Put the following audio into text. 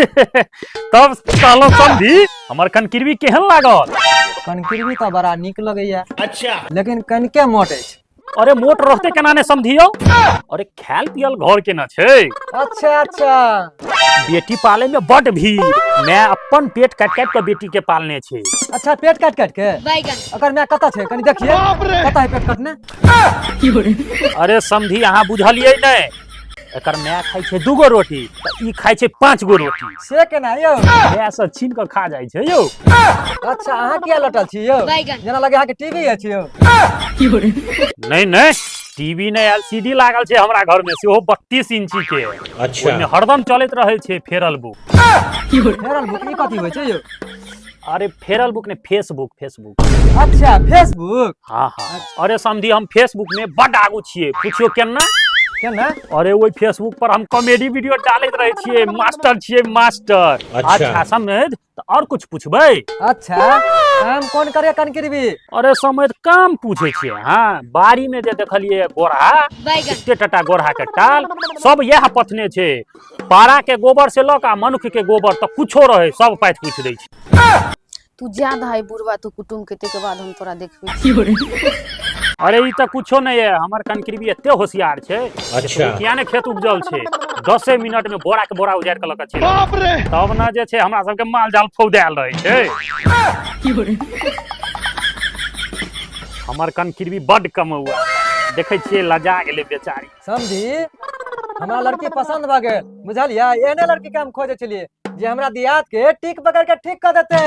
तब कहलहुँ समधी, हमर कनकिरबी केहन लागल? कनकिरबी तऽ बड़ा नीक लगैया। अच्छा। लेकिन कनिके मोट अछि। अरे मोट रहते केना ने समझियो, अरे खायल पियल घर के न छै। अच्छा अच्छा। बेटी पाले में बड भीड़, मैं अपन पेट काटि काटि के बेटी के पालने छै। अच्छा, पेट काटि काटि के? बैगन। ओकर माय कतऽ छै, कनि देखिए, कतऽ है पेट कटने? अरे समधी, अहाँ बुझलियै नहि, एकर माय खाइ छै 2 गो रोटी तऽ ई खाइ छै 5 गो रोटी। से केना यौ? माय से छीन कऽ खा जाइ छै यौ। अच्छा, अहाँ किया लटल छी यौ? बैगन। जेना लगे अहाँके टीवी अछि यौ। नहि नहि, टीवी नहि, एलसीडी लागल छै हमरा घर में, सेहो 32 इंची के। अच्छा। ओहिमे हरदम चलैत रहै छै फेरल बुक। फेरल बुक ई कथी होइ छै यौ? अरे फेरल बुक ने, फेसबुक, फेसबुक। अच्छा, फेसबुक। हाँ हाँ। अरे समधी, हम फेसबुक में बड आगू छियै, पुछियो केना। केना? अरे ओहि फेसबुक पर हम कॉमेडी वीडियो डालैत रहै छियै, मास्टर छियै मास्टर। अच्छा। अच्छा समझ, तऽ आओर कुछ पूछबै? अच्छा, काम कोन करे कनकिरबी? अरे समझ, काम पूछै छियै? हाँ, बाड़ी में जे देखलियै गोरहा, बैगन। एते टटा गोरहा के टाल सब इएह पथने छै। पारा के गोबर से लऽ कऽ मनुख के गोबर तऽ कुछो रहे, सब पाथि पूछि दै छै। तू ज्यादा है बुढ़वा, तू कुटुम के ताहिके बाद हम तोरा देखबै छी। अरे ई तऽ कुछो नहि है, हमर कनकिरबी एते होशियार छै। अच्छा। किया ने खेत उपजल छै, 10 मिनट में बोरा के बोरा उजारि के लऽ के चलि आबै। तब ने जे छै हमरा सबके माल जाल फौदायल रहै छै। हमर कनकिरबी बड कमौआ, देखै छियै लजा गेलै बेचारी। समझी, हमरा लड़की पसंद भऽ गेल, बुझलियै? एहने लड़की के हम खोजै छलियै जे हमरा दियाद के टीक पकड़ के ठीक कऽ देतै।